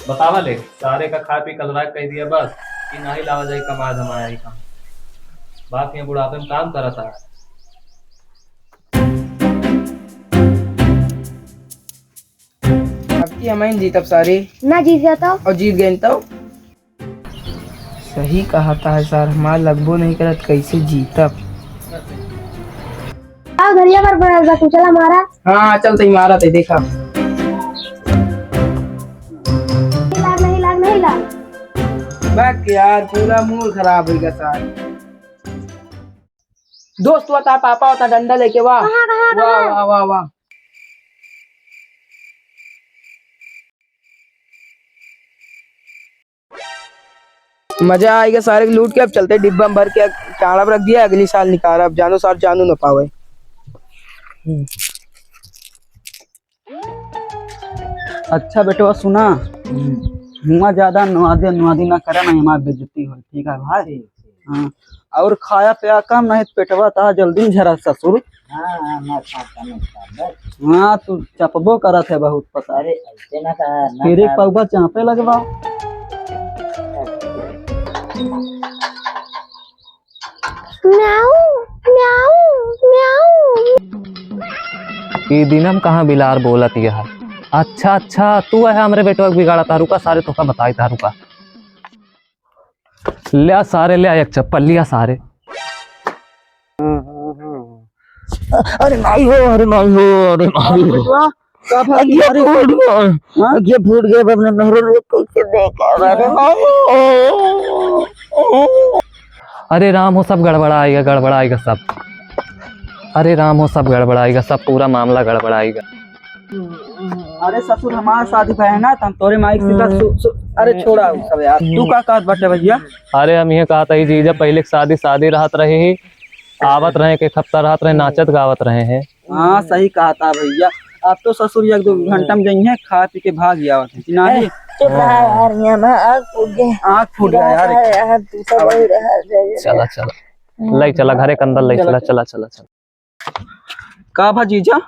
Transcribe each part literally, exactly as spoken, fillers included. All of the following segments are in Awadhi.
बतावा ले, सारे का खा पी कलराज कह दिया बस, कि नाही लावा जाए कमा धमाया ही काम। बाप यहाँ बुढ़ापे में काम करत है। अब की हम जीतब सारे। ना जीत जाता। और जीत गए तो? सही कहा था सर, हमार लगबो नहीं करत, कैसे जीतब? आ घरिया पर पड़ल बा, तू चला मारा। हाँ, चल तई मारा तई देखा। नहीं लाग, नहीं लाग, नहीं लाग। बक यार, पूरा मूड खराब होइगा सार। दोस्त होता, पापा होता, डंडा लेके वाह। कहाँ, कहाँ, वाह, कहाँ? वाह, वाह, वाह। मजा आइगा सारे के लूट के। अब चलते डिब्बा में भर के, काड़ा में रख दिया, अगली साल निकाला। अब जानो सार जानू न पावे। अच्छा बेटवा सुना, हुआ ज्यादा नुआदी नुआदी ना करा, नहीं हमार बेइज्जती हो, ठीक है भाई? हाँ, और खाया पिया कम, नहीं पेटवा ता जल्दी में झरा ससुर। हाँ, हाँ, ना खाता, ना खाता, बस। हाँ, तू चपबो करत है बहुत पता। अरे, ऐसे ना कहा, ना फिर एक कहा। पौवा चापे लगवा। म्याऊ, म्याऊ, म्याऊ। ई दिनम कहाँ बिलार बोलत यह? अच्छा, अच्छा, तू है हमरे बेटवा के बिगाड़ा तारू का, सारे तोका बताई तारू का। ल्या सारे, ल्या एक चप्पल, ल्या सारे। अरे माई हो, अरे माई हो, अरे माई हो। बेटवा, का भा-, अगिया अरे, फूट गया। हाँ? अगिया फूट गया, अब अपने मेहरे लोग कैसे देखा? अरे माई हो। अरे राम हो, सब गड़बड़ाएगा, गड़बड़ाएगा सब। अरे राम हो, सब गड़बड़ाएगा, सब पूरा मामला गड़बड़ाएगा। अरे ससुर, हमार शादी भय है ना, तो हम तोरे माई से का सु-, सु-, अरे छोड़ा उ सब यार। तू का कहत बाटे भैया? अरे हम ये कहत हई जीजा, पहले के शादी, शादी रहत रही ही, आवत रहे, एक हफ्ता रहत रहे, नाचत गावत रहे हैं। हाँ, सही कहत भैया। अब तो ससुर एक दो घंटा में जइहें, खा पी के भाग आवत हैं कि नहीं? ए, चुप रहा यार, यहाँ ना आग फूट गए। आग फूट गया यार। यार, तू तो वही रहा, जा, जा। चला, चला। हम्म। लई चला, घरे के अंदर लई चला, चला, चला, चला, चला। का भा जीजा?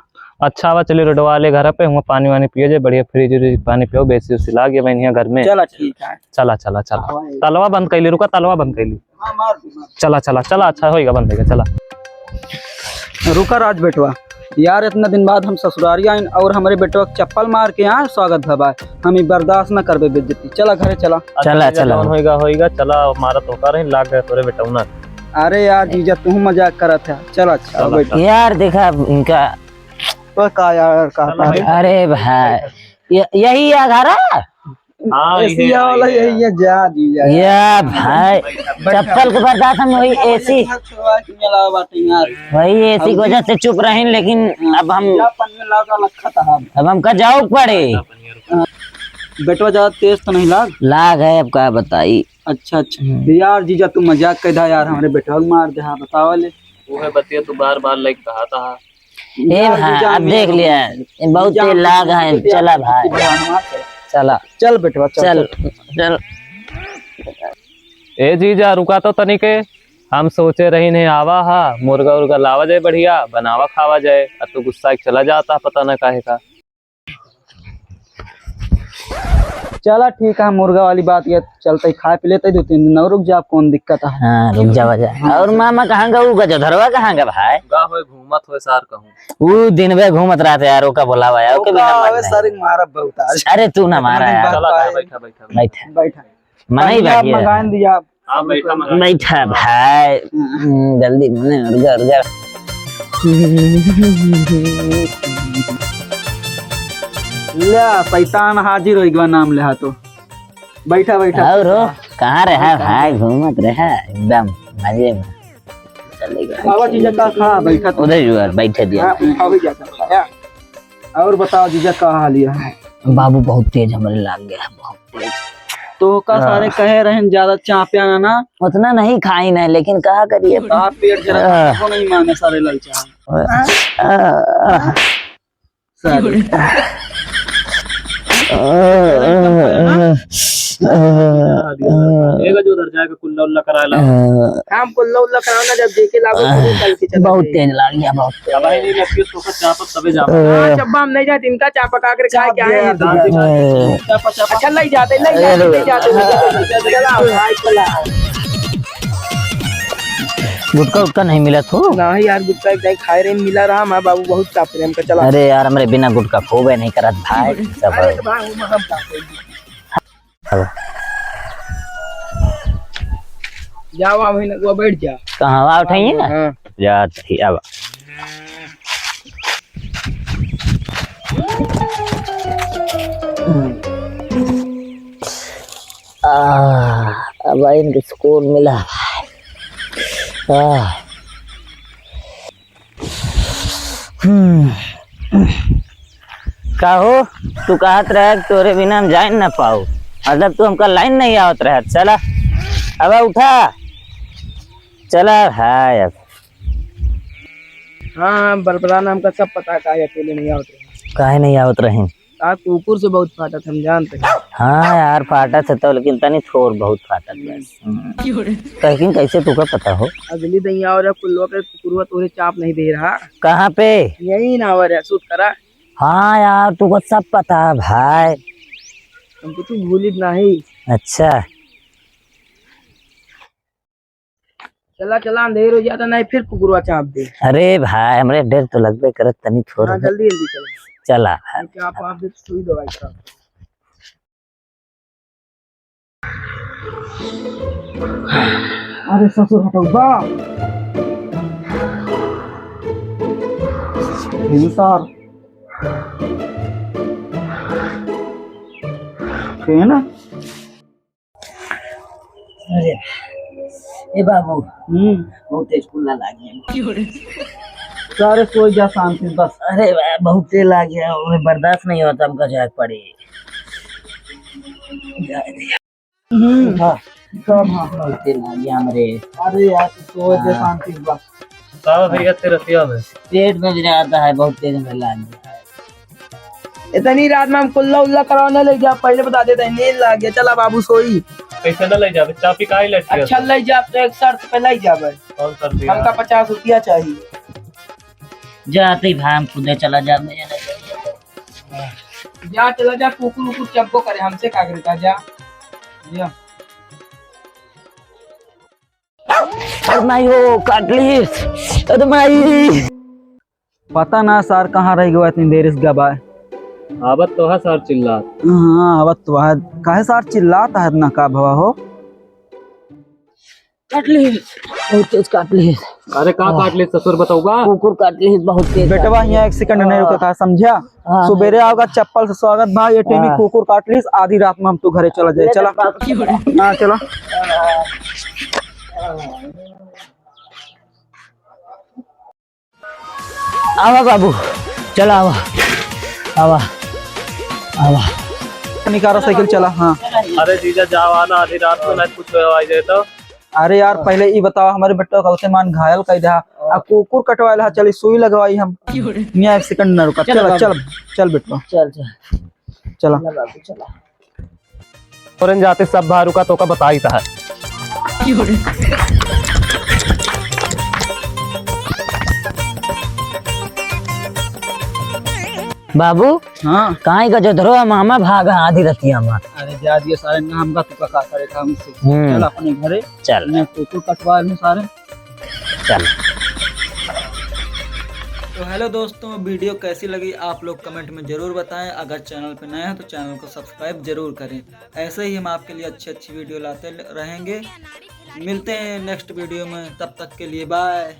अच्छा बा, चली रोडवा वाले घर पे, हुआ पानी वानी पियो जे, बढ़िया फ्रिज व्रिज पानी पियो, बेसी उसी लाग गया बहनिया घर में। चला ठीक है। चला, चला, चला। हाँ, भाई। तलवा बंद कैली, रुका, तलवा बंद कैली। हाँ, मार दे, मार दे। चला, चला, चला, अच्छा होइगा, बंद होइगा, चला। रुका राज बेटवा, यार इतना दिन बाद हम ससुरारी आइन और हमरे बेटवा के चप्पल मार के यहाँ स्वागत भवा, हम ई बर्दाश्त न करबे बेइज्जती। चला घरे चला। चला, अच्छा, चला। जौन होइगा, होइगा, चला, मारा तो कर रही, लाग गया तोरे बेटौना। अरे यार जीजा, तू मजाक करत है। चल अच्छा, चल बैठ। अच्छा। यार देखा इनका। तो का यार, का चल भाई। अरे भाई, ये, यही है घर है? हाँ, एसी यही है, वाला यही है। यही है, जा जीजा। ये भाई, बैठ, बैठ। चप्पल के बर्दाश्त हम वही एसी। छोड़वा के मिलावा बाटे यार। वही एसी की वजह से चुप रही, लेकिन हाँ, अब हम जा पनिया लाओ, का लखत है। अब हमका जाओ पड़े। बेटवा ज्यादा तेज तो नहीं लाग? लाग है, अब का बताई। अच्छा, अच्छा। हम्म। यार जीजा, तू मजाक कर दा यार, हमरे बेटवा के मार दे, हाँ, बतावा ले। वो है बतिया, तू बार बार लाइक कहा था। ए यार भाई, जीजा, अब हम देख लिया, ये बहुत तेज लाग है, चला भाई। चला। चल बेटवा, चल, चल, चल। चल। ए जीजा, रुका तो तनिके, हम सोचे रही नहीं आवा हा, मुर्गा उर्गा लावा जाए बढ़िया, बनावा खावा जाए, अब तू गुस्सा के चला जाता, पता ना काहे का। चला ठीक है, मुर्गा वाली बात ये चलते, खाए पी लेते दो तीन दिन और रुक जा, कौन दिक्कत है? हाँ, रुक जा, जा। हाँ, और सर। मामा कहाँ गा? उ गजधरवा कहाँ गा भाई? गा होए, घूमत होए सार कहूँ। उ दिन भर घूमत रहते यार, ओका बुलावा यार, ओके ओका बिना मन आवे नहीं। सर, मारा बहुत आज। अरे तू ना मारा यार। चला, बैठा, बैठा, बैठा। बैठा। बैठा। मना ही पनिया बैठिए। मंगान दिया। हाँ, बैठा, मंगा। बैठा भाई। हाँ। हम्म, जल्दी मने उर्गा, उर्गा। ले, शैतान हाजिर होइ गवा नाम लेहा तो। बैठा, बैठा। और हो, कहाँ रहा भाई? घूमत रहा, एकदम मजे में। चले गए। आवा जीजा का खा, बैठा तू। उधर जुआर, बैठे दिया। हाँ, उठाओ ही जाता है। और बताओ जीजा, का हाल है? बाबू बहुत तेज हमरे लाग गया है, बहुत तेज। तो का सारे हाँ। कहे रहन ज्यादा चापिया ना ना? उतना नहीं खाई ना, लेकिन का करिए? का पेट जरा आह। को नहीं माने सारे ललचा। आह। सारे। आह। अ, अ, एक जो उधर जाके कुल्ला उल्ला कराए ला। अ, हम कुल्ला उल्ला कराओ ना, जब जेके लागो, अ, तभी चल के चला बहुत जाए। तेज लाग गया, बहुत तेज। अब भाई नहीं लगी, तो का चापत तबे जा। अ, हाँ, चब्बा हम नहीं जाते, इनका चापा का कर खाए चाप क्या है? दिया, चापा, चापा। अच्छा, ले जाते, ले जाते, ले जाते, ले जाते। चला, भाई, चला। गुटखा उटखा नहीं मिला थू? नहीं यार, गुटखा एक खाए रहे, मिला रहा, माँ बाबू बहुत चाप रहे हमका, चला। अरे यार, हमरे बिना गुटखा खोबे नहीं करत भाई, सब अरे भाई। तो भाई, हम, हम का करी? अब जाओ, वहाँ वहीं लगवा बैठ जा। कहाँ, वहाँ उठाइए ना? हाँ। जा, ठीक, अब। आह, अब इनके सुकून मिला। आह। हम्म। का हो, तू कहत रहे कि तोरे बिना हम जाए न पाऊ, मतलब तू हमका लाइन नहीं आवत रहे। चला, अब उठा, चला। हाय, अब हाँ, हाँ, बरबरा नाम का सब पता है, काहे अकेले नहीं आवत रहे। काहे नहीं आवत रहे? आ, कुकुर से बहुत फाटत, हम जानते हैं। हाँ यार, फाटत है तो, लेकिन तनी थोर बहुत फाटत बस। हम्म। हम्म। लेकिन कैसे तुका पता हो? अगली दइया और कुल्लो पे कुकुरवा तोरे चाप नहीं दे रहा। कहाँ पे? यही ना हो रहा, शूट करा। हाँ यार, तुका सब पता है भाई। हमको तू भूलित नहीं। अच्छा। चला, चला, अंधेर हो जाता, नहीं फिर कुकुरवा चाप दे। अरे भाई, हमरे डर तो लगबे करत, तनी थोड़ा हाँ, सा। जल्दी, जल्दी चला। चला। नहीं, क्या आप, आप दे, सुई दवाई का। अरे ससुर हटऊ बा। भिनसार। के ना? अरे, ए बाबू, हम्म। बहुत तेज कुल्ला लागे। सारे सोई जा शांति से बस। अरे बा-, बहुत तेज लागे, उन्हें बर्दाश्त नहीं होता, हमका जाए के पड़ी। हम्म। हाँ, सब हाँ। बहुत तेज लागे हमरे। अरे यार, तू सोई जा हाँ। शांति से बस। का भैया तेरे रतिया में? पेट में भी आता है, बहुत तेज में लागे। इतनी रात में हम कुल्ला उल्ला करवाने ले गया, पहले बता देते हैं, नींद लाग गया। चला बाबू सोई। कैसे न ले जाबे? चाबी काहे लटके अच्छा है? ले जा, तो एक शर्त पे ले जाबे। कौन शर्त यार? हमका पचास रुपया चाहिए। जाते ही भाई हम खुदे चला जाबे। जा चला जा, कुकुर उकुर चब्बो करे, हमसे का करे, जा। जा। अरे माई हो, काट ली। अरे माई। पता ना सार कहाँ रह गवा इतनी देर से गवा। आवत तो है सार चिल्लात। हाँ, आवत तो है। काहे सार चिल्लात है इतना का भवा हो? काट ली, बहुत तेज काट ली। अरे का काट ली ससुर, बताऊबा? कुकुर काट ली, बहुत तेज बेटवा, काट ली। यहाँ एक सेकंड नहीं रुका था, समझा? हाँ, सुबेरे आओगा, चप्पल से स्वागत बा, ये टीवी हाँ। कुकुर काट लीस, आधी रात में हम तू घरे चला जाए, ले चला। ले बाप। हाँ, चला। आवा बाबू, चला आवा, आवा, आवा। निकालो साइकिल, चला, हाँ। अरे जीजा, जावा ना, आधी रात में नहीं कुछ हो जाए तो। अरे यार, पहले ई बतावा, हमरे बेटवा का उसे मान घायल कर दिया, आ कुकुर कटवाए ला, चली सुई लगवाई हम। मियाँ, एक सेकंड ना रुका, चला चला, बाबू। चल, चल बेटवा। चल, चल। चला। चला बाबू, चला। तोरे जाते सब भाई रुका, तोका बताई ता है। बाबू, हाँ। काहे का जो धरो मामा भागा आधी रतिया में। अरे जा दियो सारे, ना हमका तू का करे काम से। हम्म। चल अपने घरे। चल। मैं कुकुर कटवा लूँ सारे। चल। तो हेलो दोस्तों, वीडियो कैसी लगी आप लोग कमेंट में ज़रूर बताएं। अगर चैनल पे नए हैं तो चैनल को सब्सक्राइब ज़रूर करें। ऐसे ही हम आपके लिए अच्छी अच्छी वीडियो लाते ल-, रहेंगे। मिलते हैं नेक्स्ट वीडियो में, तब तक के लिए बाय।